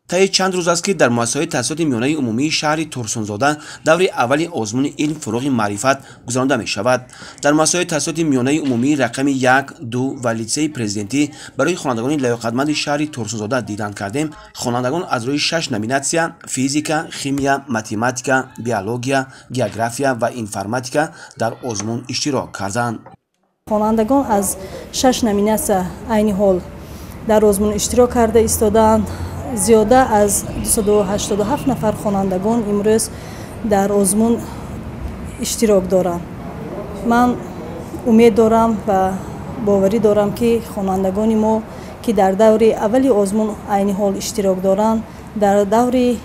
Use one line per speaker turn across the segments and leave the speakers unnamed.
Таи чанд рӯз аст, ки дар муассисаҳои таҳсилоти миёнаи умумии шаҳри Турсунзода даври аввали озмуни илм фурӯғи маърифат гузаронида мешавад. Дар муассисаҳои таҳсилоти миёнаи умумии рақами 1, 2 ва литсейи президентӣ барои хонандагони лаёқатманди шаҳри Турсунзода дидан кардем. Хонандагон аз рӯи 6 номинатсия физика, химия, математика, биология, география ва информатика дар озмун иштирок карданд.
Хонандагон аз 6 номинатсия айни ҳол дар озмун иштирок карда истодаанд. Зиёда аз 287 нафар хонандагон имрӯз дар озмун иштирок доранд. Ман умед дорам ва боварӣ дорам, ки хонандагони мо, ки дар даври аввали озмун айни ҳол иштирок доранд, дар даври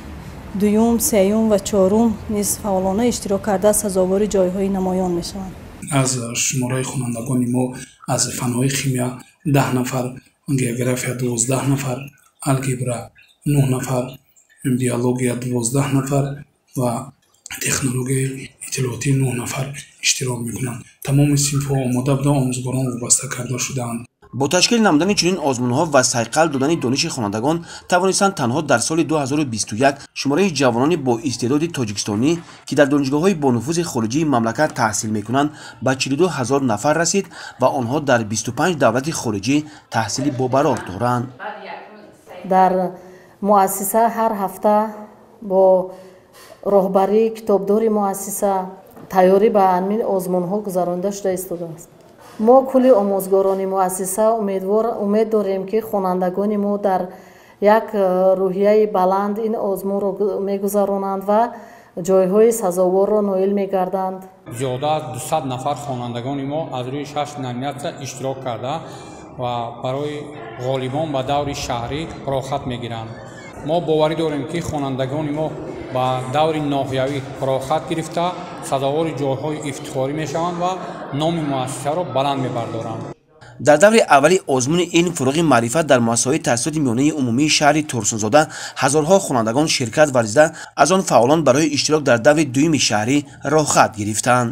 дуюм, сеюм ва чорум низ фаъолона иштирок карда, сазовори ҷойҳои намоён мешаванд.
Аз шумораи хонандагони мо аз фанҳои химия 10 нафар, география 12 нафар, алгебра 9 нафар, биология 12 нафар ва технологияи иттилоотӣ 9 нафар иштирок мекунанд. Тамоми синфҳо омода буда, омӯзгорон вобаста карда шудаанд.
Бо ташкил намудани чунин озмунҳо ва сайқал додани дониши хонандагон тавонистанд танҳо дар соли 2021 шумораи ҷавонони бо истеъдоди тоҷикистонӣ, ки дар донишгоҳҳои бонуфузи хориҷии мамлакат таҳсил мекунанд, ба 42 ҳазор нафар расид ва онҳо дар 25 давлати хориҷӣ таҳсили бобарор доранд.
Дар муассиса ҳар ҳафта бо роҳбарии китобдори муассиса тайёрӣ ба ҳамин озмунҳо гузаронида шуда истодааст. Мо, кулли омӯзгорони муассиса, умед дорем, ки хонандагони мо дар як рӯҳияи баланд ин озмунро мегузаронанд ва ҷойҳои сазоворро ноил мегарданд.
Зиёда аз 200 нафар хонандагони мо аз рӯи 6 номинатсия иштирок карда ва барои ғолибон ба даври шаҳрӣ роҳхат мегиранд. Мо боварӣ дорем, ки хонандагони мо ба даври ноҳиявӣ роҳхат гирифта, сазовори ҷойҳои ифтихорӣ мешаванд ва номи муассисаро баланд мебардоранд.
Дар даври аввали озмуни илм фурӯғи маърифат дар муассисаҳои таҳсилоти миёнаи умумии шаҳри Турсунзода ҳазорҳо хонандагон ширкат варзида, аз он фаъолон барои иштирок дар даври дуюми шаҳрӣ роҳхат гирифтанд.